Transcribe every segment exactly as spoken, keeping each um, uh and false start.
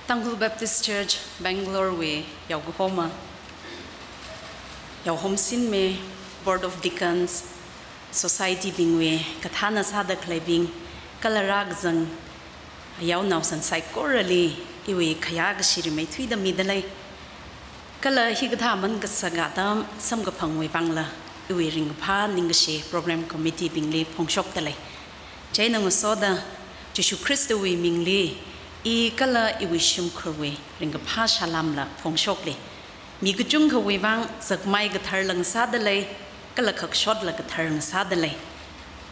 Tangkhul Baptist Church Bangalore wui yaokahoma, yaohomsinme, Board of Deacons, Society bingwui kathāna sāda khaleibing, kala rākazang yaonaosan saikorali iwui khayā kashi rimeithuida midalei. Kala hikathā aman kasak atam samkaphangwui vangla iwui ringkaphā ningkashi program committee bingli phongshokdalei. Chieina ngasoda Jishu Khristawui mingli i kala iwui shimkhurwui ringkaphā salāmla phongshokli. Mi kachungkhawui vang zakmai katharla ngasādalei, kala khakshotla katharla ngasādalei.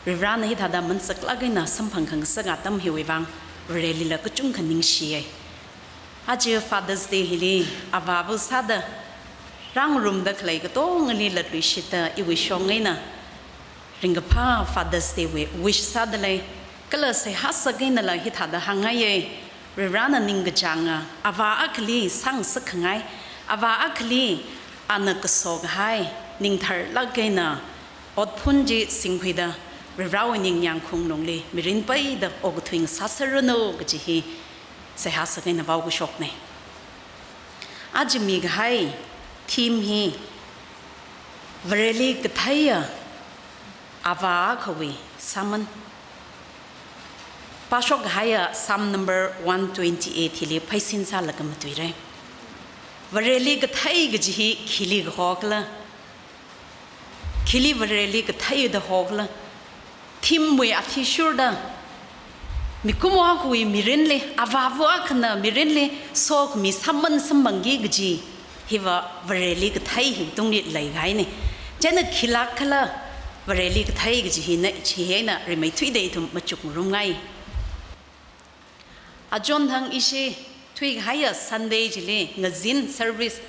Varivarāna hithāda aman saklāk eina samphang khangasak atam hiwui vang Varelila kachungkha ningshiya. Aja Father's Day hili avāva sāda rāngarumda khalei katongali latluishitta iwui shong eina ringkaphā Father's Day wui wish sādalei. Kala seihā sak einala hithāda hāngngaiya. Varivarāna ningkachānga avā akhali sāngasakkhangai, avā akhali ana kaso kahai, ningtharlāk eina otphun chi singkhuida Varivarāwui ningyāng khunglungli mirin peida okathui ngasāserranu kaji hi seihā sak eina vaokashokna. Aja mikahai theme hi Vareli katheiya avā akhawui sāman. Pāshok kahaiya Psalm number one twenty-eight hili pheisin sālaga matuira. Vareli kathei kaji hi khili kahokhala? Khili Vareli kathei da hokhala? Theme wui athishurda mikumo akhawui mirinli, avāva akhana mirinli sokhami sāman samphangki kaji hiva Vareli kathei hiwui tungli leikahaina. Chieina khilākkhala Vareli kathei kaji hina, chi hina rimeithuida ithum machukngarumngai. Achonthang ishi thuikahaiya Sunday chili ngazin service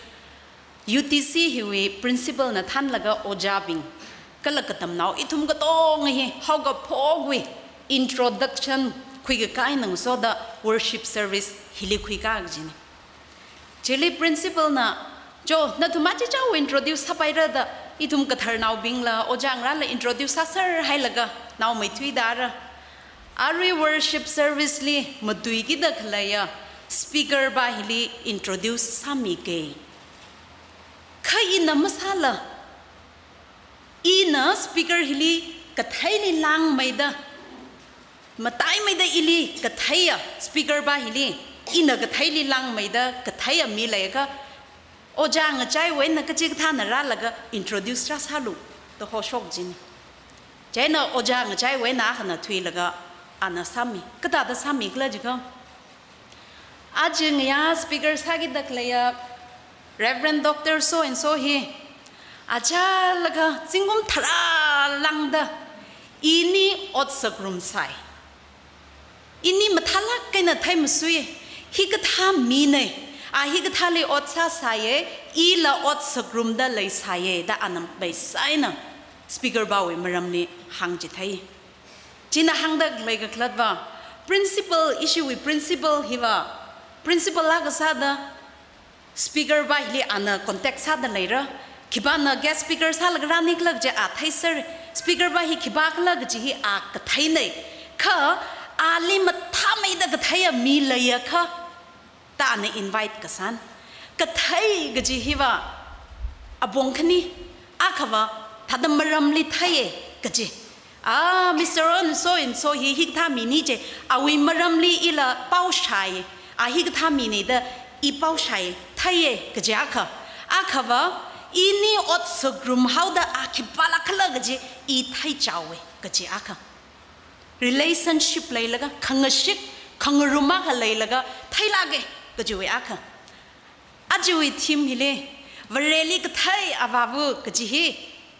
U T C hiwui principal na thānlaga ojābing kala katamnao ithum katonga hi haokaphokwui introduction khuikakā eina ngasoda worship service hili khuikā kajina. Chili principal na, "Cho, nathum achichāwui introduce sāpaira," da ithum katharnaobingla ojā ngarāla introduce sāserhailaga naomeithuida rā. Arui worship service li matuikida khaleiya speaker pā hili introduce sāmika. Kha ina masāla, ina speaker hili katheili lāngmeida, mataimeida ili katheiya speaker pā hili ina katheili lāngmeida katheiya mi leiakha, ojā ngachaiwui eina kachikathāna rālaga introduce rāsālu da hoshok kajina. Chieina ojā ngachaiwui eina akhana thuilaga ana sāmi. Kathāda sāmikhala jiakha, aja ngayā speaker sākida khaleiya Reverend Doctor so and so hi achālakha zingkum tharā lāngda ini ot sāngarum sai. Ini mathālāk eina theimasui, hikathā mina, a hikathāli ot sāsāya, ila ot sāngarumda leisāya da ana maisā eina speaker pāwui maramli hāngchithei. China hāngda khalei kakhalatva, principal, ishiwui principal hiva, principal akha sāda speaker pā hili ana contact sāda leira. Khipāna guest speaker sālaga rānikhala kaji a theiser. Speaker pā hi khipākhala kaji hi a katheina. Kha ali mathāmeida katheiya mi leiakha, da ana invite kasāna. Kathei kaji hiva apong khani, akhava thāda maramli theiya kaji. "Ah, Mister On so and so hi hikathā mina chi, awui maramli ila pao shāya, a hikathā mina da i pao shāya, theiya," kaji akha. Akhava, "Ini ot sāngarum haoda a khipālākhala kaji i theichaowa," kaji akha. Relationship leilaga, khangashik khangarum akha leilaga theilāka kajiwui akha. Ajawui theme hili, Vareli kathei avāva kaji hi,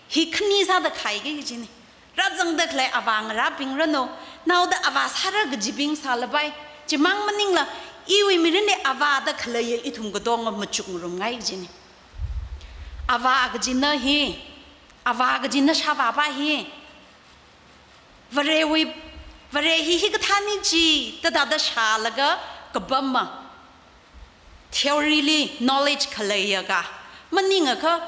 hi khani sāda khaiki kajina. Rāzangda khalei avā ngarābing ranu, naoda avā sāra kajibing sālapai. Chimang maningla, iwui mirinli avā da khaleiya ithum katonga machukngarumngai kajina. Avā kajina hi, avā kajina shāvā pā hi, Varewui, Vare hi hikathāna chi, da da da shālaga kapama theory li knowledge khaleiya akha maningakha,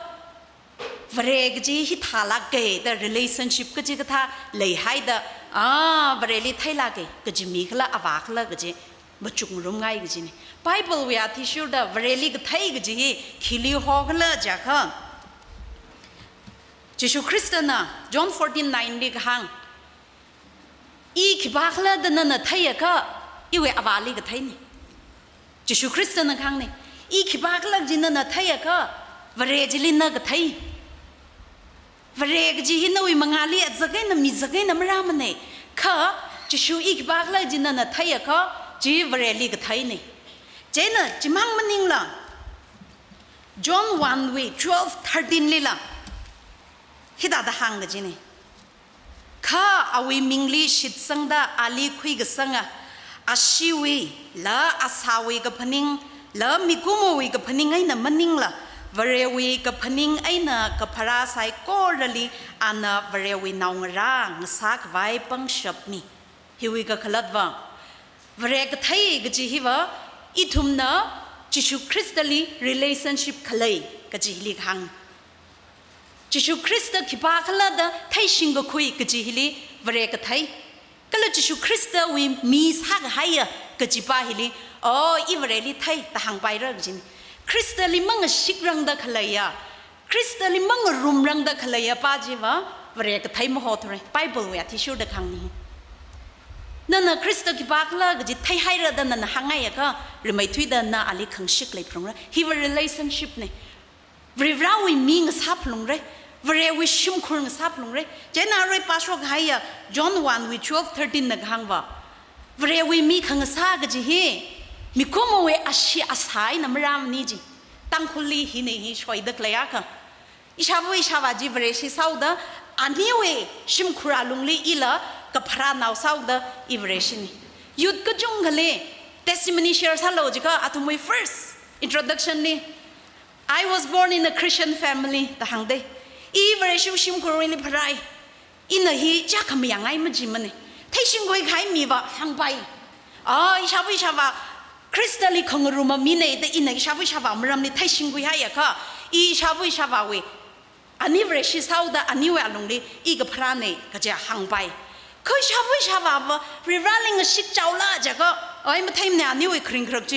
Vare kaji hithālāka da relationship kachikathā leihaida, ah, Vareli theilāka kaji mikhala avākhala kaji machukngarumngai kajina. Bible wui athishurda Vareli kathei kaji hi khili hokhala jiakha, Jishu Khristana John fourteen nine li kahāng, "I khipākhala da nana theiakha, iwui Avāli katheina." Jishu Khristana kahāngna, "I khipākhala kaji nana theiakha, Vare chili na kathei. Vare kaji hi nawui mangāli azak eina mizak eina marāmana. Kha Jishu I khipākhala kaji nana theiakha, chi Vareli katheina." Chieina chimang maningla, John one wui twelve thirteen lila hithāda hāng kajina. Kha awui mingli shitsangda ali khuikasanga, ashiwui, la asāwui kaphaning, la mikumowui kaphaning eina maningla, Varewui kaphaning eina kapharā saikorali ana Varewui naongarā ngasākhavai pangshapna. Hiwui kakhalatva, Vare kathei kaji hiva, ithumna Jishu Khristali relationship khalei kaji hili kahāng. Jishu Khrista khipākhala da theishingkakhui kaji hili Vare kathei. Kala Jishu Khristawui mi sākahaiya kajipā hili, "Oh, I Vareli thei," da hāngpaira kajina. Khristali mangashikrangda khaleiya, Khristali mangarumrangda khaleiya pā chiva Vare kathei mahothura. Bible wui athishurda kahāngna. Nana Khrista khipākhala kaji theihaira da nana hāngngaiakha, rimeithuida na ali khangashik leiphalungra. Hiva relationship na. Varivarāwui mi ngasāphalungra. Varewui shimkhur ngasāphalungra. Chieina arui pāshokhaiya John one wui twelve thirteen na kahāngva, Varewui mi khangasā kaji hi mikumowui ashee asā eina marāmana ji. Tangkhulli hina hi shoida khaleiakha, ishāva ishāvā chi Vareshi sāhaoda, aniwui shimkhur alungli ila kapharānao sāhaoda I Vareshina. Youth kachungkhali testimony share sālu jiakha athumwui first introduction li, "I was born in a Christian family," da hāngda. "I Vareshi shimkhurli pharāi. Ina hi chākhamayāngai majimana." Theishingkhui kahai miva hāngpai. "Ah, ishāva ishāvā Khristali khangaruma mina da ina ishāva ishāvā maramli theishingkhuihaiakha, ishāva ishāvāwui, ani Vareshi sāhaoda aniwui alungli I kapharāna," kaja hāngpai. Kha ishāva ishāvāva Varivarāli ngashik chaola jiakha, "Oi, matheimana, aniwui kharing kharak chi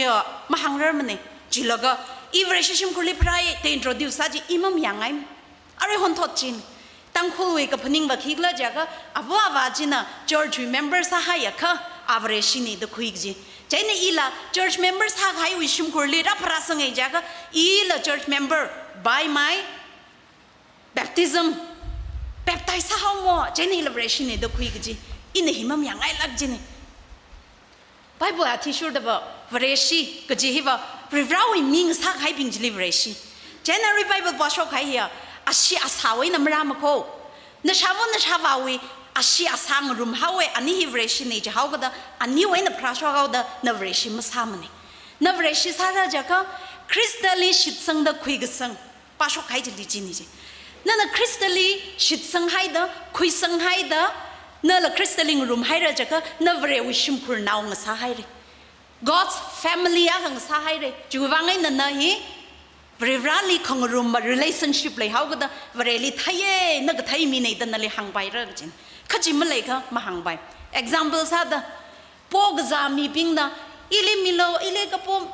mahāngrarmana." Chilaga, "I Vareshi shimkhurli pharāi," da introduce sā chi I mamayāngai. Arui honthot china. Tangkhulwui kaphaningva khikhala jiakha, ava avā china church wui member sāhaiakha, a Vareshina da khui kaji. Chieina ila church member sākahaiwui shimkhurli rāpharāsanga jiakha, ila church member by my baptism, baptize sāhaomo, chieina ila Vareshina da khui kaji. Ina hi mamayāngailāk jina. Bible athishurdava Vareshi kaji hiva Varivarāwui mi ngasākahaibing chili Vareshi. Chieina arui Bible pāshokhaiya, ashee asāwui eina marāmakho. Nashāva nashāvāwui ashee asā ngarumhaowa, ani hi Vareshina jihaokida, aniwui eina pharāshokhaoda na Vareshi masāmana. Na Vareshi sāra jiakha, Khristali shitsangda khuikasang pāshokhai chili china ji. Nana Khristali shitsanghaida, khuisanghaida, nala Khristali ngarumhaira jiakha, na Varewui shimkhurnao ngasāhaira. God's family akha ngasāhaira. Chiwuivang eina na hi Varivarāli khangaruma relationship leihaokida, Vareli theiya, na kathei mina da nali hāngpaira kajina. Kha chi maleiakha mahāngpai. Example sāda, po kazā mibingna, "Ili milo, ili kapo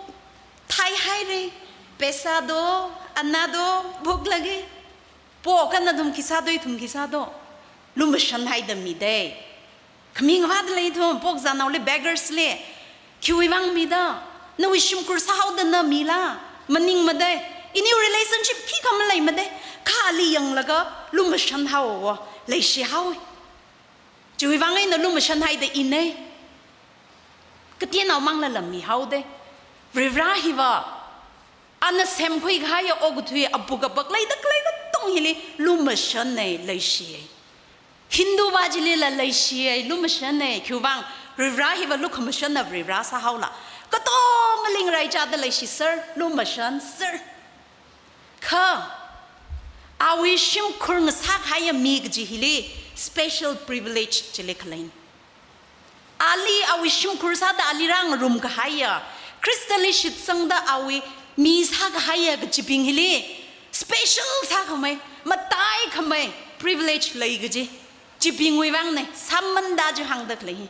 thaihaira, paisa do, anna do, bhuk lagi." "Po, kha nathum khi sādo, ithum khi sādo?" Lumashanhaida mida. Khami ngavāda lei ithum, po kazānaoli, beggars li. Khiwuivang mida? Nawui shimkhur sāhaoda na mila? Maningmada. Iniwui relationship khikha maleimada. Kha ali yanglaga lumashanhaowa, leishihaowa. Chiwuivang eina lumashanhaida ina. Kateonao manglā lam mihaoda. Varivarā hiva, ana semkhui kahaiya okathui apuk apak leida khalei katonga hili lumashana, leishiya. Hindu va chilila leishiya, lumashana, khiwuivang Varivarā hiva lukhamashanna Varivarā sāhaola. Katonga ling raichāda leishiser, lumashanser. Kha, awui shimkhur ngasākahaiya mi kaji hili special privilege chili khaleina. Ali awui shimkhur sāda ali rāngarumkahaiya, Khristali shitsangda awui mi sākahaiya kajibing hili special sākhamei, mataikhamei privilege lei kaji. Chibingwui vangna, sāmanda chi hāngda khalei hi.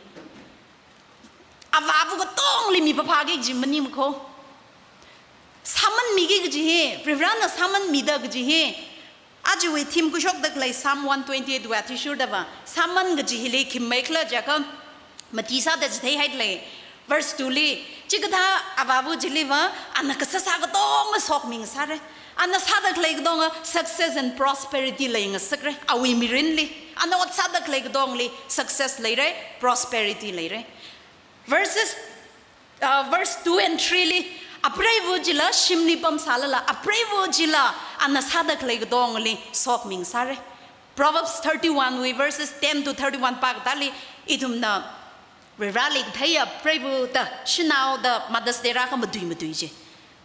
Avāva katongli mi phaphāki kaji maningmana ko. Sāman miki kaji hi, Varivarana sāman mida kaji hi. Ajawui theme khuishokda khalei Psalm one twenty-eight wui athishurdava, sāman kaji hili khi maikhala jiakha, mati sāda chitheihai lei. Verse two li, chikathā avāva chiliva, ana kasāsā katonga sokhami ngasāra. Ana sāda khalei katonga success and prosperity leingasakra. Awui mirinli, ana ot sāda khalei katongli success leira, prosperity leira. Verses, uh, verse two and three li, apreiva chila shimli pamsālala, apreiva chila ana sāda khalei katongli sokhami ngasāra. Proverbs thirty-one wui verses ten to thirty-one pākatali, ithumna Varivarali katheiya preiva da, shanao da, Mother's Day rākha matui matui chi.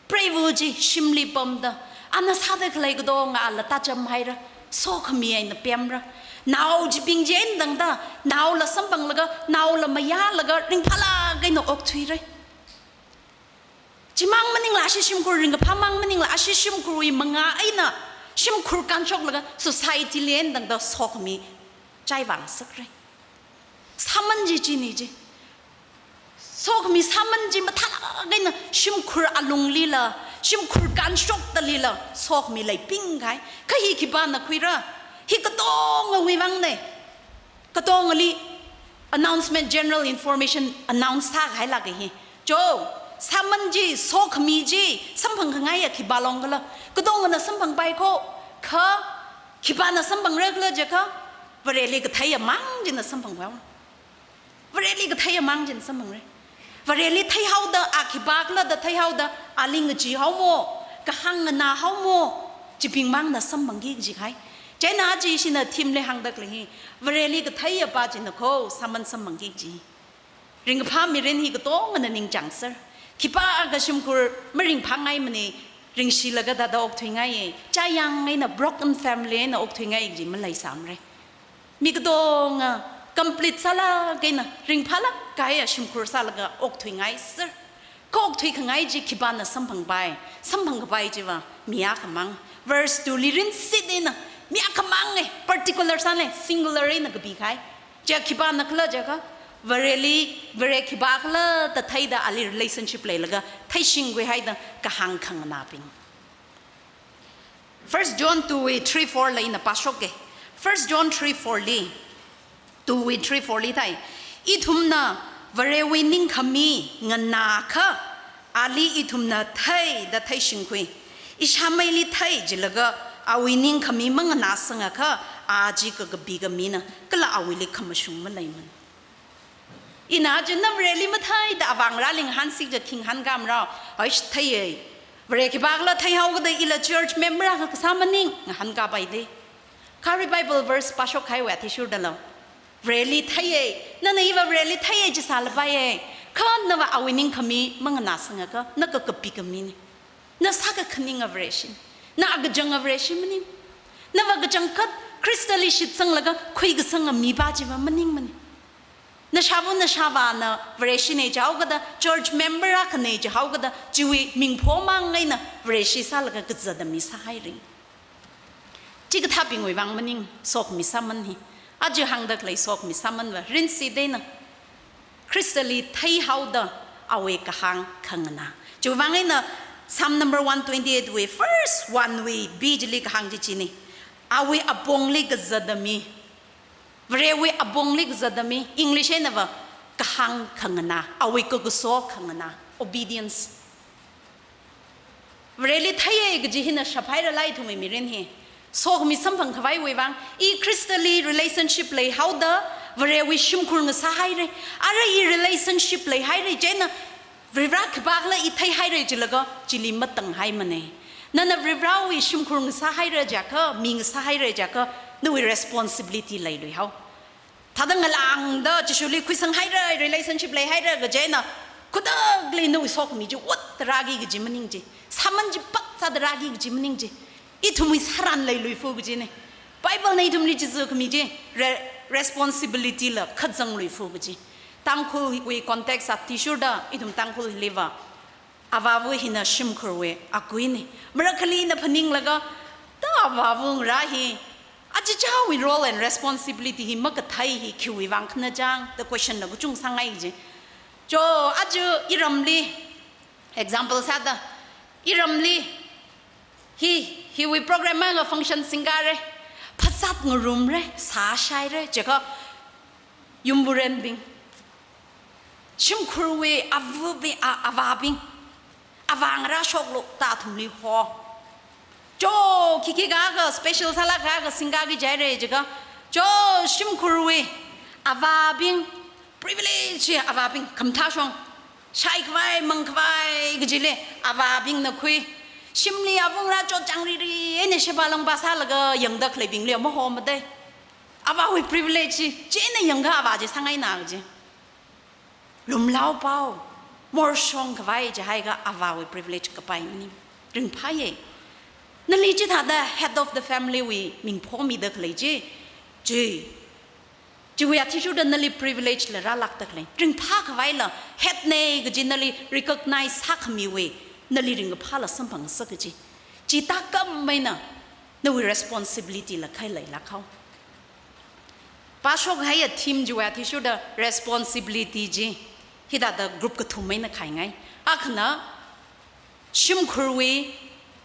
Preiva chi shimli pamda, ana sāda khalei katonga ala tāchamhaira, sokhami eina pemra. Nao chibing chi eina tangda, naola samphanglaga, naola mayālaga, ringphālāk eina okthuira. Chimang maningla ashi shimkhur, ringkaphāmang maningla ashi shimkhurwui mangā eina, shimkhur kānshoklaga, society li eina tangda sokhami chaiva ngasakra. Sāman chi china chi. Sokhami sāman chi mathālāk eina shimkhur alunglila, shimkhur kānshoktalila, sokhami leipingkahai. Kha hi khipāna khuira? Hi katongawui vangna. Katongali announcement, general information announce sākahailāka hi. Cho, sāman chi, sokhami chi, samphang khangaiya khipā longkhala? Katongana samphangpai ko, kha khipāna samphangra khala jiakha, Vareli katheiya mang china samphangpai. Vareli katheiya mang china samphangra. Vareli theihaoda, a khipākhala da theihaoda, ali ngacheehao mo, kahāng nganāhao mo, chibing mangna samphangki kaji kahai. Chieina aja ishina theme li hāngda khalei hi, Vareli katheiya pa china ko, sāman samphangki kaji. Ringkaphā mirin hi katongana ningchāngser. Khipākha shimkhur maringphāngaimana, ringshilaga thāda okthuingaiya. Chayang eina broken family eina okthuingai kaji maleisāmara. Mi katonga complete sālāk eina, ringphālāk kahaiya shimkhur sālaga okthuingaiser. Kha okthui khangai chi khipāna samphangpai, samphangkapai chiva mi akhamang. Verse two li rinsit eina, mi akhamanga, particular sāna, singular eina kapikahai. Chi khipānakhala jiakha, Vareli, Vare khipākhala da theida ali relationship leilaga, theishingkhuihaida kahāng khanganābing. First John two wui three four la ina pāshoka. First John three four li, two wui three four li thāi. Ithumna Varewui ningkhami nganākha, ali ithumna theida theishingkhui. Ishāmeili thei jilaga awui ningkhami manganāsangakha, a chi kakapi kamina, kala awuili khamashung maleimana. Ina aja na Vareli matheida avāngarāli ngahānsi jiakha khi ngahānkāmara? Aish, theiya. Vare khipākhala theihaokida ila church member akha kasā maning, ngahānkāpaida. Kha revival verse pāshokkahaiwui athishurdala, Vareli theiya, nana iva Vareli theiya chisālapaiya. Kha nava awui ningkhami manganāsangakha, na kakapi kamina. Na sākakhaninga Vareshi. Na akachanga Vareshi maning. Nava kachangkhat Khristali shitsanglaga khuikasanga mipā chiva maningmana. Nashāva nashāvāna Vareshina jihaokida, church member akhana jihaokida, chiwui mingpho mang eina Vareshi sālaga kazata mi sāhaira. Chikathābingwui vang maning, sokhami sāman hi. Aja hāngda khalei sokhami sāmanva, rinsit eina Khristali theihaoda awui kahāng khanganā. Chiwui vang eina Psalm number one twenty-eight wui verse one wui B chili kahāng chi china. Awui apongli kazata mi. Varewui apongli kazata mi, English einava kahāng khanganā, awui kakaso khanganā, obedience. Vareli theiya kaji hina shaphairala ithumwui mirin hi. Sokhami samphangkhavaiwui vang, i Khristali relationship leihaoda, Varewui shimkhur ngasāhaira. Ara i relationship leihaira, chieina Varivara khipākhala i theihaira jilaga, chili matanghaimana. Nana Varivarawui shimkhur ngasāhaira jiakha, mi ngasāhaira jiakha, nawui responsibility leiluihao. Thāda ngalāngda Jishuli khuisanghaira, relationship leihaira kaji eina, khutakli nawui sokhami chi ot rāki kaji maning chi, sāman chi pat sāda rāki kaji maning chi, ithumwui sāran leiluifu kajina. Biblena ithumli chizukhami chi, re-, responsibility la kazangluifu kaji. Tangkhulwui context athishurda, ithum Tangkhul hiliva, avāva hina shimkhurwui akuina. Marakhali ina phaninglaga, ta avāva ngarā hi, achichāwui role and responsibility hi makathei hi khiwui vang khana chang, the question na kachung sāngai kaji. Jo, aja iramli, example sāda, iramli, hi, hiwui program manga function singkare, phasat ngarumre, sāshaire, jiakha, yumvurenbing, shimkhurwui avabing, a-, avābing, avā ngarāshoklu da athumli ho. Jo, khikhi kaga special sālāk kaga singkaki jihaire jiakha, jo, shimkhurwui avābing, privilege avābing, khamathā shong, shaikhavai mangkhavai kajili avābingna khui. Shimli avungra chotchāng riri eina sheba langba sālaga yangda khaleibingli maho madei. Avāwui privilege chi, chieina yangkha avā chi sāngaina kaji. Lumlaopao, morshong khavai jihaiakha avāwui privilege kapai maning. Ringphāye. Nali chithāda head of the family wui ming phomida khalei chi, chi, chiwui athishurda nali privilege la rālākda khalei. Ringphā khavaila head nei kaji nali recognize sākhamiwui, nali ringkaphāla samphangngasak kaji. Chi tākam eina nawui responsibility la khalei lākhao. Pāshok haiya theme chiwui athishurda responsibility chi, hithāda group kathum eina khaingai. Akhana, shimkhurwui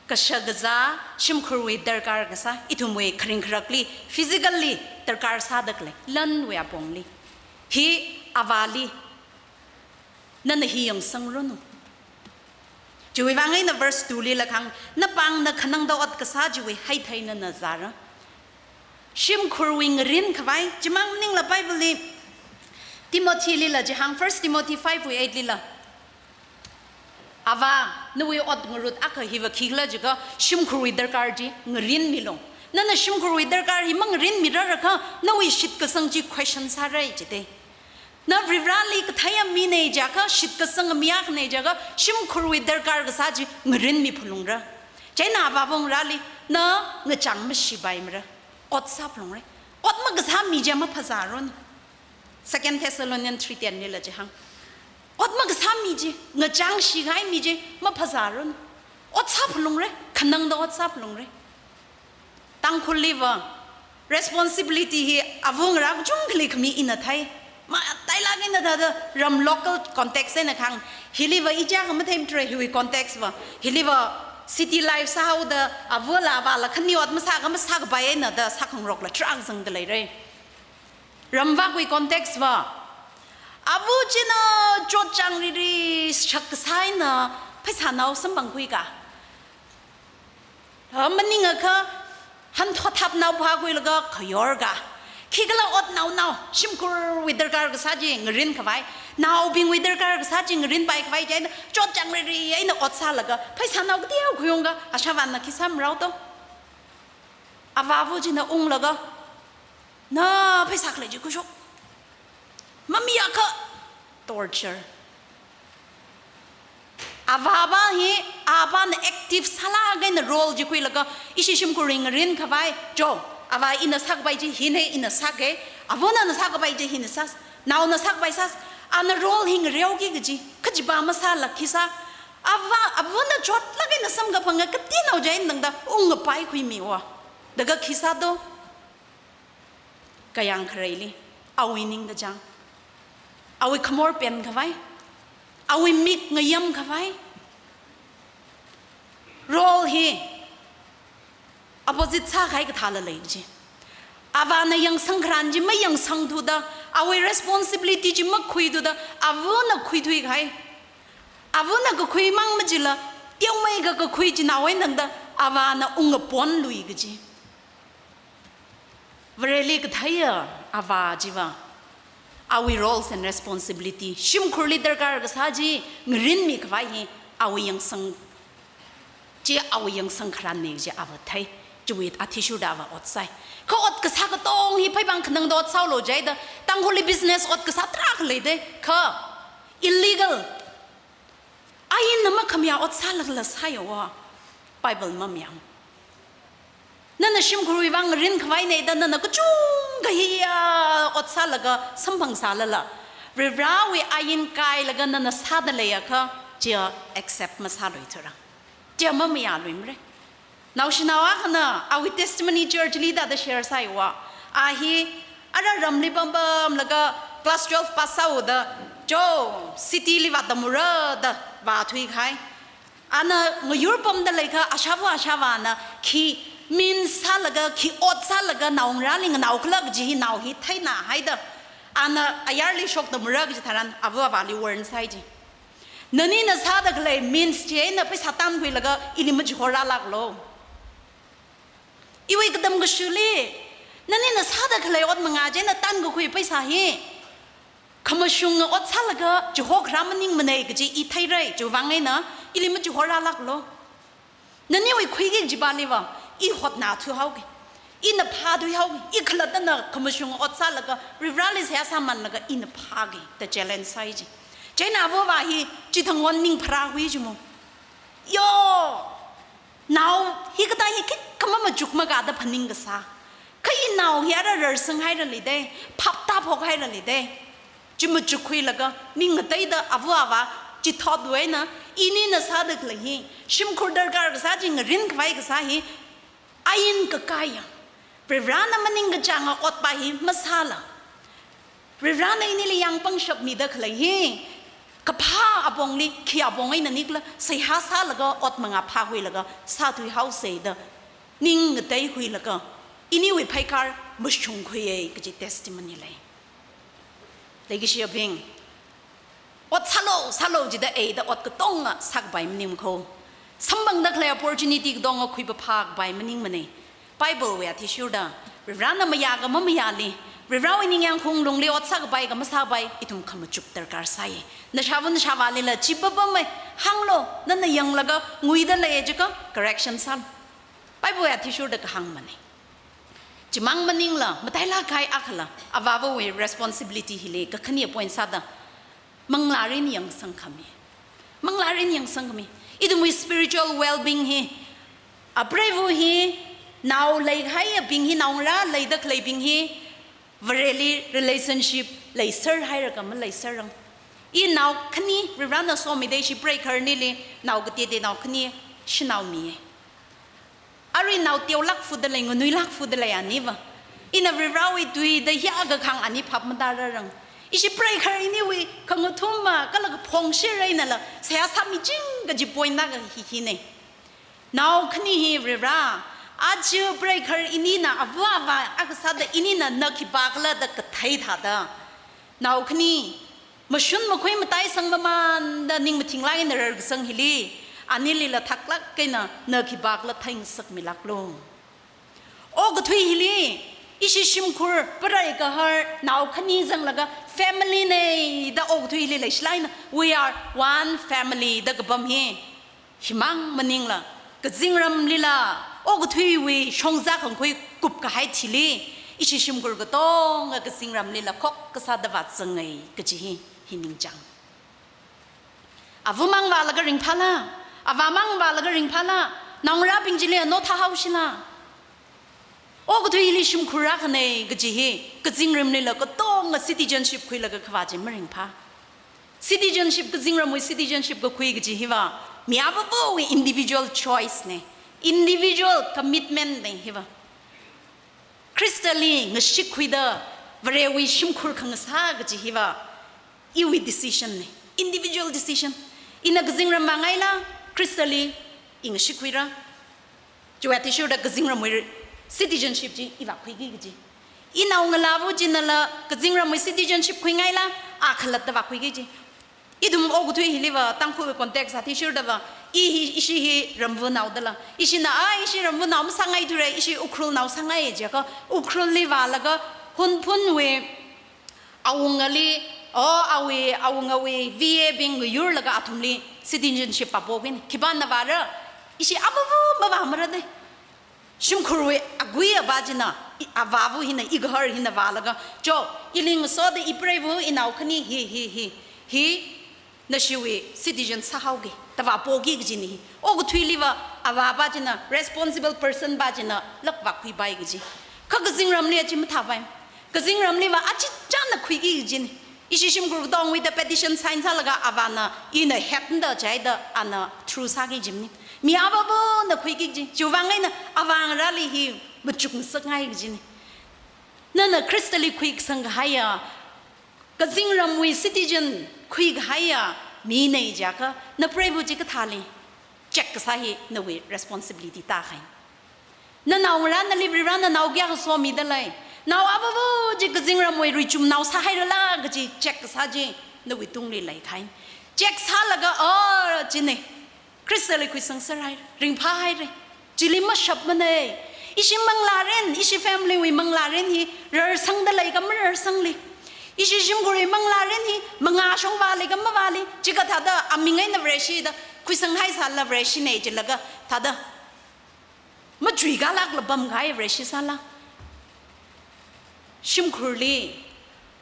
kashakazā, shimkhurwui darkar kasā, ithumwui kharing kharakli, physically darkar sāda khalei, lanwui apongli. Hi avāli, nana hi yangsangranu. Chiwui vang eina verse two lila kahāng, napāngna khanangda ot kasā chiwui haithei nana zāra. Shimkhurwui ngarin khavai, chimang maningla Bible li, Timothy lila chihāng, First Timothy five wui eight lila. Avā, nawui ot ngarut akha hiva khikhala jiakha, shimkhurwui darkar chi ngarinmilu. Nana shimkhurwui darkar hi mangarinmirarakha, nawui shitkasang chi question sārai jidei. Na Varivarāli katheiya mi nei jiakha, shitkasanga mi akha nei jiakha, shimkhurwui darkar kasā chi ngarinmi phalungra. Chieina avā avungrāli, na ngachāng mashipaimara. Ot sāphalungre. Ot makasā mi chi maphazāranu. Second Thessalonians three ten lila chihāng. Ot makasā mi chi, ngachāng shikahai mi chi maphazāranu. Ot sāphalungre, khanangda ot sāphalungre. Tangkhulliva, responsibility hi avungarā kachungkhali khami ina thei. Matailāk eina thāda ram local context eina kahāng. Hiliva ichā kha mathei mathura hiwui context va. Hiliva city life sāhaoda avāla avāla khani ot masākha masākapai eina da sākhangarokla tarākha zangda leire. Ramvakwui context va. Ava china chotchāng riri shak kasā eina pheisānao samphangkhuika. Ha, maningakha, hanthot hapnao phākhuilaga khayorka. Khikhala otnaonao, shimkhurwui darkar kasā chi ngarin khavai, naobingwui darkar kasā chi ngarinpai khavai chieina, chotchāng riri eina ot sālaga, pheisānao kateokha khuiungka, ashāvāna khi sāmarao to. Avā ava china unglaga, na pheisā khalei chi khuishok. Mamiakha torture. Avāva hi, avāna active sālaga eina role chi khuilaga, ishi shimkhurwui ngarin khavai, jo, avā ina sākapai chi hine, ina sāke, avana sākapai chi hina sā, naona sākapai sā, ana role hi ngareoki kaji, kajipa masāla khi sā, avā, avana chotlaga eina samkaphanga kateonao chieina tangda, ungpaikhuimiwa. Laga khi sā to. Kayāng khareili, awui ningkachāng, awui khamor pen khavai, awui mik ngayām khavai, role hi opposite sākahai kathāla lei chi. Avāna yangsang kharān chi mayangsangthuda, awui responsibility chi makhuithuda, avana khuithuikahai. Avana kakhuimang machila, teomeikha kakhui chinaowui tangda, avāna ungapon lui kaji. Vareli katheiya avā chiva, awui roles and responsibility, shimkhurli darkar kasā chi ngarinmi khavai hi, awui yangsang chi, awui yangsang kharānne chi ava thei, chiwui athishurda ava ot sāi. Kha ot kasā katong hi pheipāng khanangda ot sālu jida, Tangkhulli business ot kasā tarākha leide, kha illegal. Ainna makhamayā ot sālagala sāyawa, Bible mamayā. Nana shimkhurwui vang ngarin khavai nei da nana kachungkha hiya ot sālaga samphangsālala, Varivarāwui ain kailaga nana sāda leiakha, chiya accept masāluithura. Chiya mamayāluimara. Naoshinao akhana, awui testimony church li da da share sāiwa. A hi, ara ramli pam pamlaga class twelve pass sāhaoda, Jo, city li vātamra da vāthuikahai. Ana ngayur pamda leikha ashāva̱ ashāvāna khi means sālaga, khi ot sālaga naongarāli nganaokhala kaji hi nao hi theinahaida, ana ayarli shoktamra kaji tharan ava̱ avāli warn sāi ji. Nanina sāda khalei means chieina pheisā tankhuilaga ili machihorālāklu. Iwui katam kashili, nanina sāda khalei ot manga chieina tankakhui pheisā hi khamashunga ot sālaga chihokharā maningmanei kaji i theira, chiwuivang eina ili machihorālāklu. Naniwui khuiki kajiva liva, i hotnathuihaoki, ina phāthuihaoki, i khalattana khamashunga ot sālaga, Varivarāli seihā sāmanlaga ina phāki da challenge sāi ji. Chieina ava̱ avā hi chithang won ning pharāhui ji mo. Yo! Nao hikathā hi khikha mamachuk makada phaning kasā. Kha i nao hi ara rarsang haira lei de, phaptā phok haira lei de. Chi machukkhuilaga, ning ngateida ava̱ avā chithotwui eina, inina sāda khalei hi, shimkhur darkar kasā chi ngarin khavai kasā hi, ain kakaiya. Varivarāna maningkachānga otpa hi masāla. Varivarāna inili yāng pangshap mida khalei hi, kaphā apongli, khi apong eina nikhala, seihā sālaga ot manga phākhuilaga sāthuihaosei da ning ngateihuilaga, iniwui pheikar mashungkhuiya kaji testimony lei. Leikashiyabing, ot sālu, sālu jida eida ot katonga sākapai maningmakho. Samphangda khalei opportunity katonga khuipapha kapai maningmanei. Bible wui athishurda, Varivarāna mayāka mamayāli, Varivarāwui ningyāng khaung lungli ot sākapaika masākapai, ithum khamachuk darkar sāi. Nashāva̱ nashāvālila chi papamei, hānglu, nana yanglaga nguida lei jiakha, correction sālu. Bible wui athishurda kahāngmanei. Chimang maningla, matailāk kahai akhala, avāva̱wui responsibility hili kakhane point sāda, manglārin yangsangkhami. Manglārin yangsangkhami. Ithumwui spiritual well-being hi, apreiva̱ hi, nao leikahaiyabing hi, naongarā leida khaleibing hi, Vareli relationship leiser haira kha maleiserrang. I nao khani, Varivarāna somida ishi preigahar anili nao katete nao khani shanao miya. Arui nao teolāk fuda lei, nganuilāk fuda lei aniva. Ina Varivarāwui tuida hiyākha khāng ani phap matāra rang. Ishi preigahar iniwui khangathuma kala kaphong shireinala seihā sāmiching kaji point na kahi hinei. Nao khani hi Varivarā, aja preigahar inina ava̱ avā akha sāda inina na khipākhala da kathei thāda. Nao khani, mashun makhui mataisang mamānda ning mathinglāk eina rarkasang hili, anilila thaklāk eina na khipākhala theingasakmilāklu. Okathui hili, ishi shimkhur, preigahar, nao khani zanglaga, family nei da okathui hili leishilāk eina, we are one family da kapam hi. Himang maningla, kazingramlila, okathuiwui shongza khangkhui kupkahai thili, ishi shimkhur katonga kazingramlila khokkha sāda vāzangai kaji hi, hi ningchāng. Ava̱mang vālaga ringphāla, avāmang vālaga ringphāla, naongarābing chili ano thāhaoshila. Okathuili shimkhur akhanei kaji hi, kazingramlila katonga citizenship khuilaga khavā chi maringphā. Citizenship, kazingramwui citizenship kakhui kaji hiva, mi ava̱va̱wui individual choice nei, individual commitment nei hiva. Khristali ngashik khuida, Varewui shimkhur khangasā kaji hiva, iwui decision nei, individual decision. Ina kazingram vāngaila, Khristali i ngashik khuira. Chiwui athishurda kazingramwui citizenship chi i vākhuiki kaji. Inao ngalāva̱ chinala kazingramwui citizenship khuingaila, a khalatta vākhuiki kaji. Ithum okathui hiliva, Tangkhul context athishurdava, i hi, ishi hi Ramva̱nao dala. Ishina, a, ishi Ramva̱nao masāngaithura, ishi Ukhrulnao sāngai jiakha, Ukhrulli vālaga, Hunphunwui, awungali, o, awui, awungawui, V A bing yurlaga athumli citizenship vāpokina. Khipāna vāra, ishi ava̱va̱ mavāmara de. Shimkhurwui agui avā china, i, avāva̱ hina, i gahar hina vālaga, jo, ili ngasoda i preiva̱, inao khani hi, hi, hi, hi, nashiwui citizen sāhaoki, da vāpoki kajina hi. Okathuiliva, avāpa china, responsible personpa china, lāk vākhuipai kaji. Kha kazingramli achi mathāpai. Kazingramliva achichāna khuiki kajina. Ishi shimkhur katongwuida petition sign sālaga avāna ina head da chaida ana through sāki jimni. Mi ava̱va̱na khuiki kaji. Chiwuivang eina avāngarāli hi machukngasakngai kajina. Nana Khristali khuikasang kahaiya, kazingramwui citizen, Khuikahaiya minei jiakha, napreiva chi kathāli check kasā hi nawui responsibility tākahai. Nanaongarā nali Varivarana nao kayākha somida lei, nao avāva chi kazingramwui ruichumnao sāhairala kaji check kasā chi nawui tungli leikahai. Check sālaga, oh, china Khristali khuisangserhai, ringphāhaira. Chili mashapmanei. Ishi manglārin, ishi family wui manglārin hi rarsangda leika mararsangli, ishi shimkhurwui manglārin hi mangā shongvāli ka mavāli, chikathāda aming eina Vareshida khuisanghaisāla Vareshinei jilaga thāda machuikālākla pamkahai Vareshi sāla. Shimkhurli,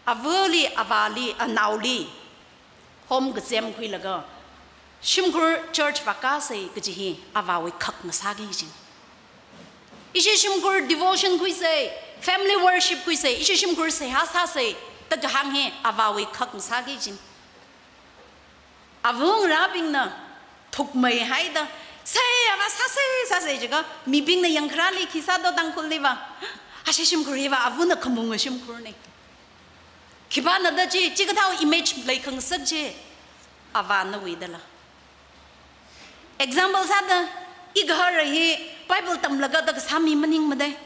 avali, avāli, anaoli home kazem khuilaga, shimkhur church vākāsei kaji hi avāwui khak ngasāki jin. Ishi shimkhur devotion khuisei, family worship khuisei, ishi shimkhur seihā sāsei da kahāng hi avāwui khak ngasāki jin. Avangarābingna thukmeihaida, sei avā sāsei, sāsei jiakha, mibingna yangkharāli khi sādo Tangkhulliva, ashi shimkhur hiva avana khamunga shimkhurnei. Khipānada chi, chikathāwui image leikhangasak chi, avānawui dala. Example sāda, igahara hi Bible tamlaga da kasā mi maningmadei.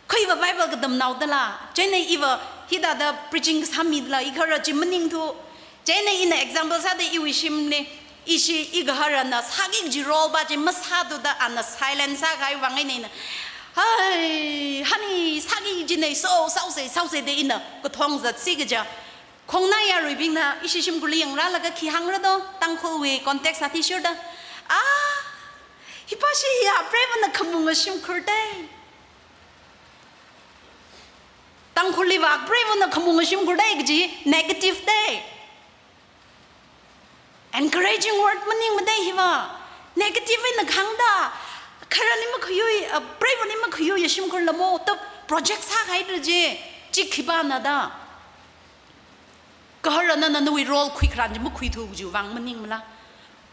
Kha iva Bible katamnao dala, chieina iva hithāda preaching kasā mi dala, igahara chi maningthu. Chieina ina example sāda iwui shimli, ishi igaharana sāki kaji role pa chi masāthuda ana silent sākahai vang eina ina, hai, hani sāki kajinei, so, sāusei, sāusei da ina kathong zatsi kaja. Khongna yaruibingna ishi shimkhurli yangrālaga khi hāngra do, Tangkhulwui context athishurda, ah, hipashi hiya preivana khamunga shimkhurdei. Tangkhulliva preivana khamunga shimkhurdei kaji negative dei. Encouraging word maningmadei hiva. Negative eina kahāngda, kharali makhayui, uh, preivali makhayuiya shimkhur lamo, top project sākahaira chi, chi khipānada. Gaharana nana nawui role khuikharan chi makhuithu kaji vang maningmala.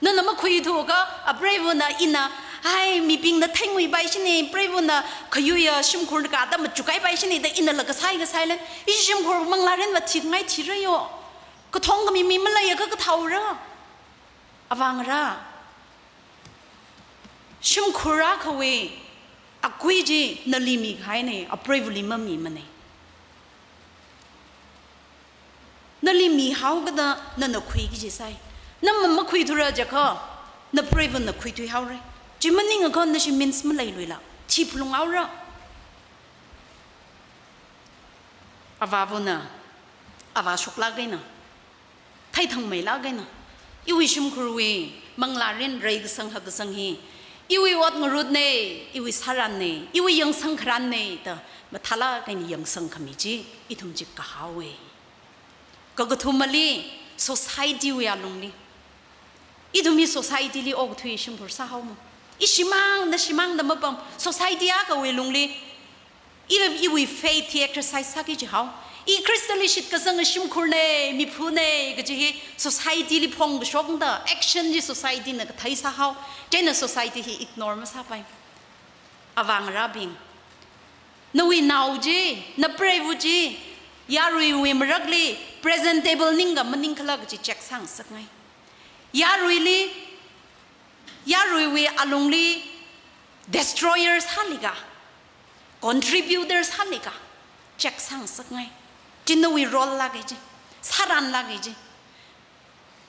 Nana makhuithuakha, apreivana ina, ai, mibingna theinguipaishinei, preivana khayuiya shimkhur kathā machukhaipaishinei da inala kasai kasai lei. Ishi shimkhur manglārinva thikngai thira yo. Kathong khami mi maleiakha kathāora. Avangarā, shimkhur akhawui akui chi nali mikahainei, apreivali mamimanei. Nali mihaokada nana khuiki jisai. Na ma- makhuithura jiakha, napreivana khuithuihaorei. Chi maningakha nashi means maleiluila, thiphalunghaora. Avāvana, avā shoklāk eina, theithangmeilāk eina, iwui shimkhurwui manglārin reikasang hakkasang hi iwui ot ngarutnei, iwui sārannei, iwui yangsang kharannei da mathālāk eina yangsang khami chi ithum chi kahaowei. Kakathumali, society wui alungli. Ithum hi society li okathui shimkhur sāhaomo. Ishimang, nashimang da mapam, society akhawui lungli, i, iwui faith hi exercise sāki jihao. I Khristali shitkasanga shimkhurnei, miphunei kaji hi society li phongkashokda, action chi society na kathei sāhao. Chieina society hi ignore masāpai. Avangarābing, nawui nao chi, napreiva chi, yaruiwui marakli presentable ningka maningkhala kaji check sāngasakngai. Yaruili, yaruiwui alungli destroyer sālika, contributor sālika, check sāngasakngai. Chi nawui role lāka chi, sāranlāka chi.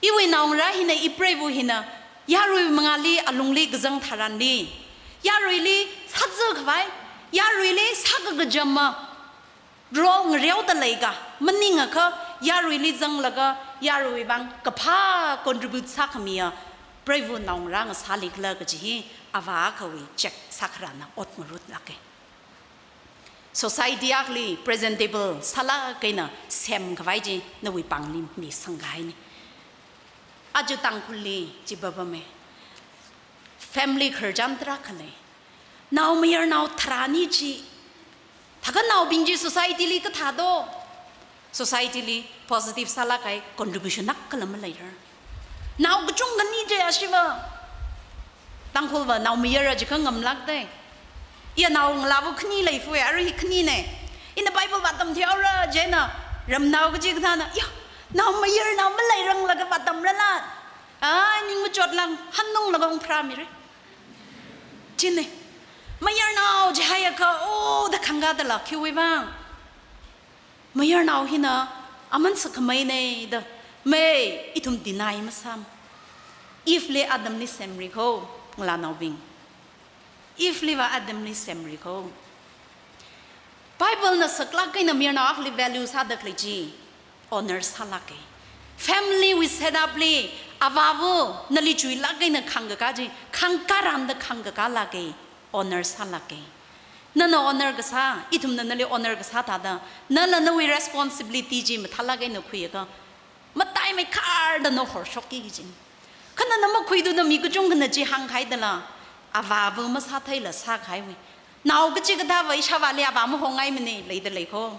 Iwui naongarā hina, ipreiva hina, yarui mangāli alungli kazang tharanli, yaruili sāzakhavai, yaruili sākakajama role ngareoda leika maningakha, yaruili zanglaga yaruivang kaphā contribute sākhamiya preiva naongarā ngasālikhala kaji hi avā akhawui check sākharana ot ngarutlāka. Society akhali presentable sālāk eina semkhavai chi nawui pāngli misangkahaina. Aja Tangkhulli chi papamei. Family khararchan tarākha lei. Naomayarnao tharāni chi. Thakanaobing chi society li kathā do. Society li positive sālāk kahai contribution nākhala maleira. Nao kachungkhani chi ashiva. Tangkhulva naomayara jiakha ngamlākdei. Iya nao ngalāva khani leifui, arui hi khaninei. Ina Bible vātamthuihaora jina, ramnao kachikathāna, ya, Nao mayarnao maleiranglakha vātamrala. Ai, ning machotlang, hanunglaga ungpharāmira. Chine. Mayarnao jihaiakha, oh, da khangkādala, khiwui vang. Mayarnao hina aman sakhameina da, mei, ithum deny masāma. Eve li Adamli semri kho, ngalānaobing. Eve liva Adamli semri kho. Bible na saklāk eina mayarnao akhali value sāda khalei chi, honor sālāka. Family wui setup li, avāva, nali chuilāk eina khangkakā chi, khangkā rānda khangkakālāka, honor sālāka. Nana honor kasā, ithumna nali honor kasā thāda, nala nawui responsibility chi mathālāk eina khuiakha, mataimeikharda na horshokki kajina. Kha nana makhuithuda mi kachungkhana chi hāngkahaidala, avāva masātheila sākahaiwui. Nao kachikathāva ishāvāli avā mahongaimana, leida lei kho.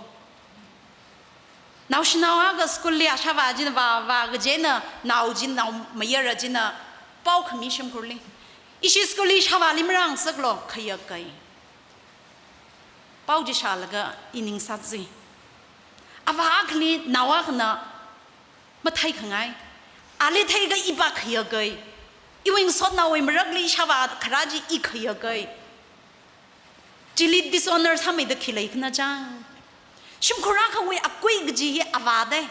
Naoshinao akha school li ashāvā china vā, vā kajina, nao chi, nao mayara china, pao khami shimkhurli. Ishi school li ishāvāli marāngasaklo, khayakai. Pao chi shālaga i ning sāzi. Avā akhali nao akhana matheikhangai. Ali theiakha i pākhayakai. Iwui ngasotnaowui marakli ishāvā kharā chi i khayakai. Chili dishonor sāmeida khi leikhana chang. Shimkhur akhawui akui kaji hi avā dai.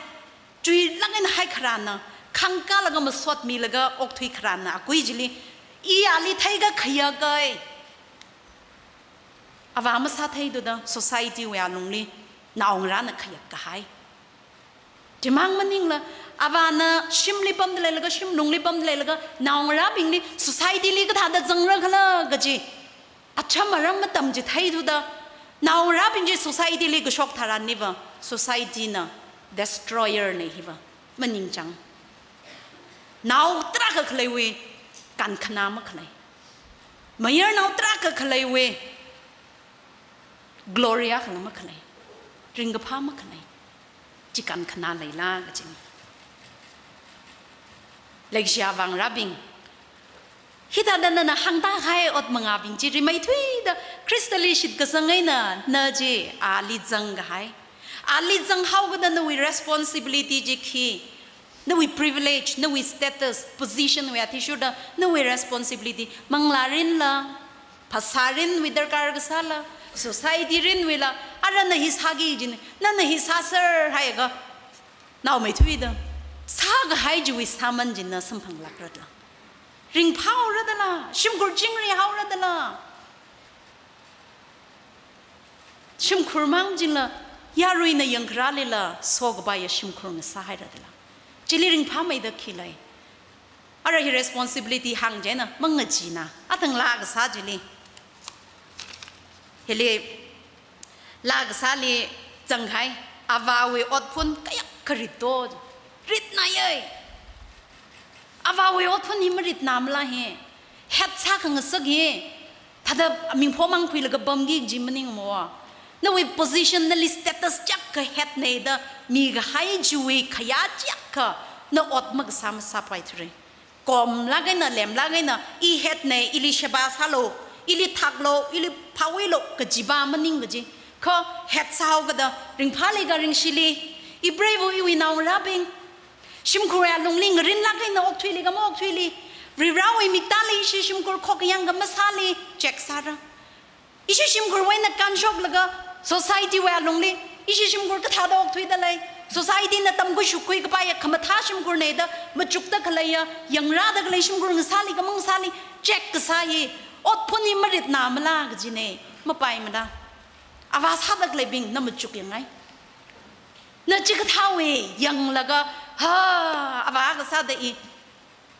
Chuilāk eina haikharāna, khangkālaga masotmilaga okthui kharāna akui chili, i ali theiakha khayakai. Avā masātheithuda society wui alungli naongarāna khayak kahai. Chimang maningla, avāna shimli pamda leilaga, shimlungli pamda leilaga, naongarābingli society li kathāda zangrakhala kaji acham aram matam chitheithuda, naongarābing chi society li kashok tharan niva, society na destroyer na hiva maningchang. Nao tarākha khaleiwui kankhana makhalei. Mayarnao tarākha khaleiwui glory akhala makhalei. Ringkaphā makhalei. Chi kankhana leila kajina. Leishiya vangrābing. Hithāda nana hāngda kahai ot mangābing chi rimeithuida Khristali shitkasang eina na chi ali zangkahai. Ali zanghaokida nawui responsibility chi khi, nawui privilege, nawui status, position wui athishurda, nawui responsibility, manglā rinla, phasā rinwui darkar kasāla, society rinwuila, arana hi sāki jin, nana hi sāser haiakha, naomeithuida, sākahai chiwui sāman chi na samphanglākra dala. Ringphāhaora dala, shimkhur chingrihaora dala. Shimkhur mang chila, yaruina yangkharālila, sokapaiya shimkhur ngasāhaira dala. Chili ringphāmeida khi lei. Ara hi responsibility hāng china, mangachina, athang laa kasā chili. Hili, laa kasāli zangkahai, avāwui otphun kayākha ritto, ritnaiya. Avāwui otphun hi maritnamala hi, het sākhangasak hi, thāda mingpho mang khuilaga pamki kaji maningmava. Nawui position, nali status chiyākha hetnei da mikahai chiwui khayā chiyākha na ot makasā masāpaithura. Komlāk eina, lemlāk eina, i hetnei, ili sheba sālu, ili thaklu, ili phawilu, kajiva maning kaji. Kha het sāhaokida, ringphāli ka ringshili, ipreiva iwui naongarābing, shimkhurwui alungli ngarinlāk eina okthuili ka maokthuili, Varivarawui miktāli ishi shimkhur khokkayāng ka masāli, check sāra. Ishi shimkhurwui eina kānshoklaga, society wui alungli, ishi shimkhur kathāda okthuida lei, society na tamkhuishuk khuikapaiya khamathā shimkhurnei da, machukda khaleiya, yangrāda khalei shimkhur ngasāli ka mangasāli, check kasā hi, otphun hi maritnamala kajina, mapaimana. Avā sāda khaleibing na machukyangai. Na chikathāwui yanglaga, ha, avā kasāda i,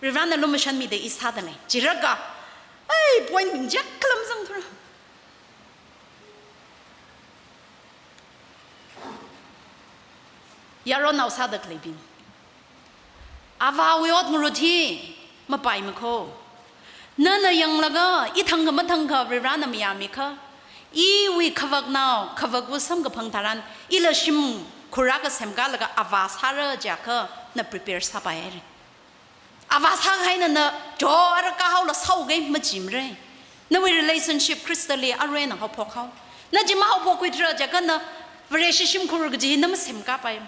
Varivarana lumashanmida i sāda lei. Chiraka, ai, point bing chiyākha lam zangthura. Yaronao sāda khaleibing, avāwui ot ngarut hi mapaimakho. Nana yanglaga, i thangkha mathangkha Varivarana mayāmikha, iwui khavaknao, khavakva samkaphang tharan, ila shimkhur akha semkalaga avā sāra jiakha, na prepare sāpaihaira. Avā sākahaina na, jo ara kahaola saoga machimara. Nawui relationship Khristali aruina haophokhao. Na chi mahaophokkhuithura jiakha na, Vareshi shimkhur kaji na masemkapai.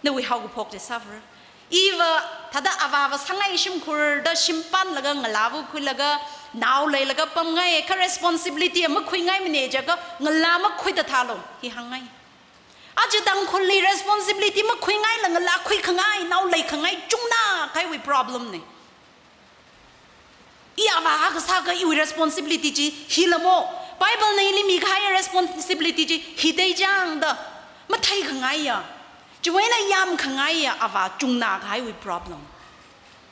Nawui haokaphok chi sāvara. Iva thāda avāva sāngai shimkhurda shim panlaga ngalāva khuilaga nao leilaga pamngai kha responsibility makhuingaimana jiakha ngalā makhuida thālu hi hāngngai. Aja Tangkhulli responsibility makhuingaila ngalā khuikhangai, nao leikhangai chungna kahaiwui problem na. I avā akha sākha iwui responsibility chi hila mo. Bible na ili mikahai responsibility chi hi dei chang da matheikhangai ya. Chiwui eina yamkhangai ya avā chungna kahaiwui problem.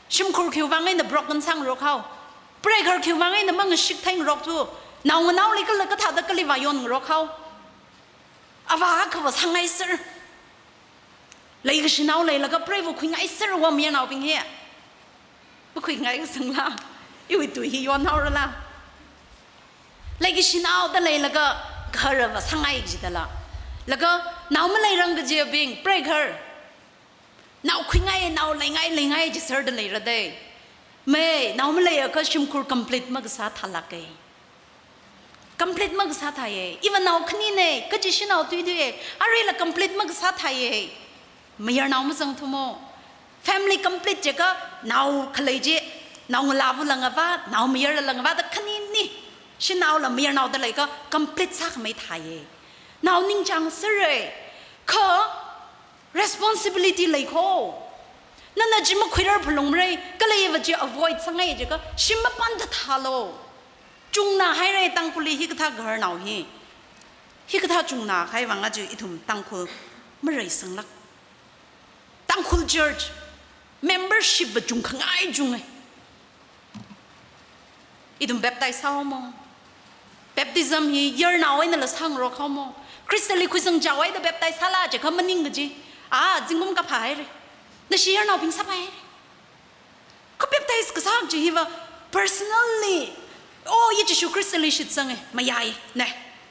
Shimkhur khiwui vang eina broken sāngarok hao. Preigahar khiwui vang eina mangashik theingarok thu. Naonganao leikhala kathāda kali vāyonngarok hao. Avā akhava sāngaiser. Leikashinao leilaga preiva khuingaiserva mayarnaobing hi. Makhuingai kasāngla. Iwui tui hi yonhaorala. Leikashinaoda leilaga gaharva sāngai kajidala. Laga nao maleirang kajibing, preigahar. Nao khuingai, nao leingai, leingai jiserda leira dei. Mei, nao maleiakha shimkhur complete makasā thālāka. Complete makasā thāya. Iva nao khanina, kaji shanao tuitui. Aruila complete makasā thāya. Mayarnao mazangthu mo. Family complete jiakha nao khalei chi, naongalāvula ngavā, naomayarla ngavā da khanini. Shanaola mayarnaoda leikha complete sākhamei thāya. Nao ningchāngsera. Kha responsibility lei kho. Nana chi makhuirar phalungmara, khaleiva chi avoid sāngai jiakha, shim mapanda thālu. Chungna haira Tangkhulli hikathā gaharnao hi. Hikathā chungna kahai vang aja ithum Tangkhul mareisanglāk. Tangkhul church membership va chungkhangai chunga. Ithum baptize sāhao mo. Baptism hi yarnao einala sāngarok hao mo. Khristali khuisangchao haida baptize sāla jiakha maning kaji. A, zingkum kaphā haira. Nashi yarnaobing sāpai haira. Kha baptize kasā kaji hiva personally. Oh, i Jishu Khristali shitsanga. Mayai, ne.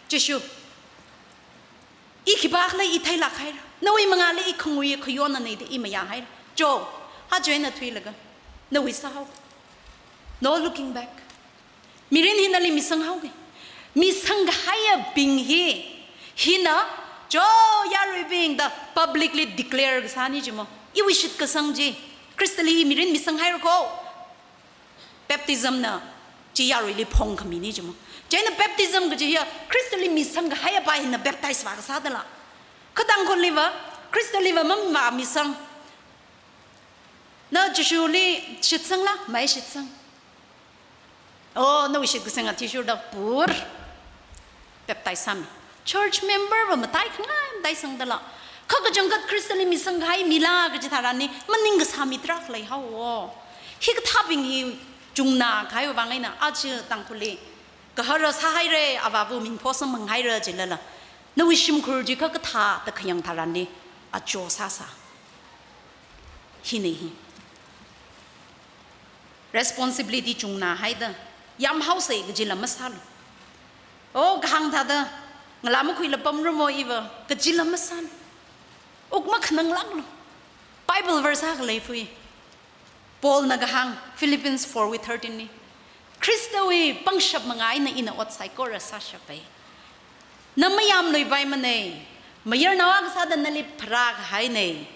Jishu. I khipākhala i theilāk haira. Nawui mangāli i khangui khayonna nei da i mayā haira. Jo, ha joina thuilaga. Nawui sāhao. No looking back. Mirin hi nali misang haoga. Misang kahaiyabing hi. Hina, jo yaruibing da publicly declare kasāna jimo. Iwui shitkasang chi. Khristali mirin misang haira kho. Baptism na chi yaruili phongkhamina jimo. Chieina baptism kaji hiya Khristali misang kahaiya pa hina baptize vākasā dala. Kha Tangkhulliva, Khristaliva mamāmisang. Na Jishuli shitsangla, maishitsang. Oh, nawui shitkasang athishurda pur. Baptize sāmi. Church member va mataikhangai mataisang dala. Kha kachangkhat Khristali misang kahai mila kaji tharanli, maning kasā mi tarākha leihao. Hikathābing hi chungna kahai vang eina, aja Tangkhulli. Gahara sāhaira, avāva mingpho samphang haira jilala. Nawui shimkhur chi kha kathā da khayang tharanli, ajo sāsā. Hina hi. Responsibility chungna haida, yamhaosa kajila masālu. Oh, kahāng thāda, ngalā makhuila pamra mo iva, kajila masālu. Wuk makhananglāklu. Bible verse akha lei fui. Paulna kahāng, Philippians four wui thirteen li. Khristawui pangshap manga eina ina ot saikora sāshapa. Na mayamluipaimana, mayarnao akha sāda nali pharākahaina.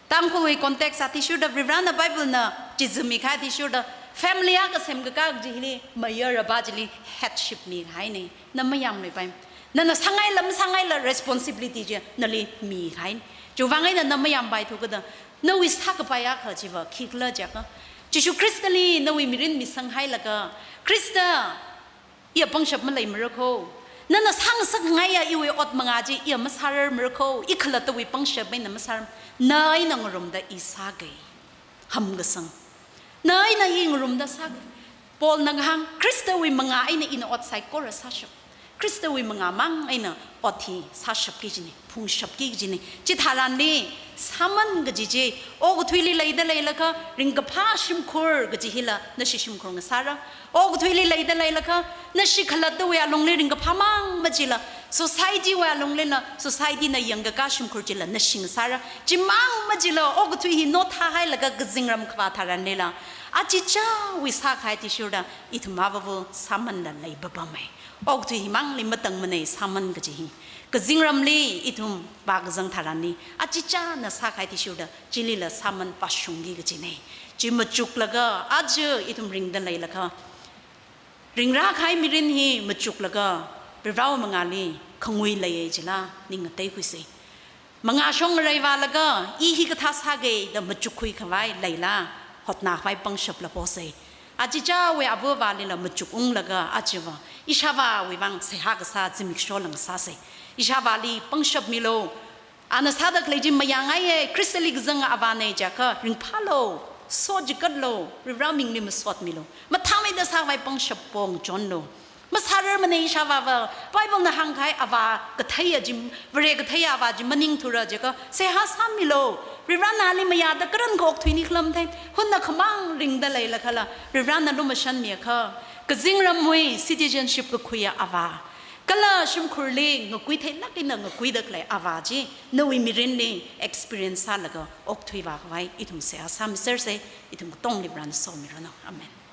Tangkhulwui context athishurda Varivarana Bible na chizumi kahai athishurda family akha semkakā kaji hili mayarapa chili headship mikahaina. Na mayamluipai. Nana sāngaila masāngaila responsibility chi nali mikahaina. Chiwui vang eina na mayampai thukada nawui sākapai akha chiva khikhala jiakha, Jishu Khristali nawui mirin misang hailaga, Khrista, iya pangshap maleimara kho. Nana sāngasakngaiya iwui ot manga chi iya masārarmara kho. I khalattawui pangshap eina masārar. Na eina ngarumda i sāga. Hamkasang. Na eina i ngarumda sāga. Paulna kahāng, Khristawui manga eina ina ot saikora sāshap. Khristawui manga mang eina ot hi sāshapki kajina, phungshapki kajina. Chitharanli, sāman kaji chi, okathuili leida leilakha, ringkaphā shimkhur kaji hila, nashi shimkhur ngasāra. Okathuili leida leilakha, nashi khalattawui alungli ringkaphā mang machila, society wui alunglila, society na yangkakā shimkhur chila, nashi ngasāra. Chimang machila, okathui hi nothā hailaga kazingram khavā tharanlila, achichāwui sākahai athishurda, ithum avāva sāmanla leipapamma. Okathui himangli matangmana sāman kaji hi. Kazingramli ithum vākazang tharanli, achichāna sākahai athishurda, chilila sāman vāshungki kajina. Chi machuklaga, aja ithum ringda leilakha, ringrākahai mirin hi machuklaga, Varivarāwui mangāli khangui leiya chila ning ngateikhuisa. Mangā shong ngareivālaga, i hikathā sāga da machukkhui khavai leila, hotnākhavai pangshapla posa. Achichāwui ava avālila machukunglaga, achiva ishāvāwui vang seihā kasā zimikshola ngasāsa. Ishāvāli pangshap milu. Ana sāda khalei chi mayāngaiya, Khristali kazang avāna jiakha ringphālu, sochikatlu, Varivarā mingli masotmilu. Mathāmeida sākhavai pangshap pongchonlu. Masārarmana ishāvāva, Biblena hāngkahai avā katheiya chi, Vare katheiya avā chi maningthura jiakha, seihā sāmilu. Varivarā nali mayāda karankha okthuini khala mathei, hunna khamang ringda leilakhala, Varivarāna lumashanmiakha, kazingramwui citizenship kakhuiya avā, kala shimkhurli ngakui theilāk eina ngakuida khalei avā chi, nawui mirinli experience sālaga okthui vākhavai ithum seihā sāmisersa. Ithum katongli Varena somiranu. Amen.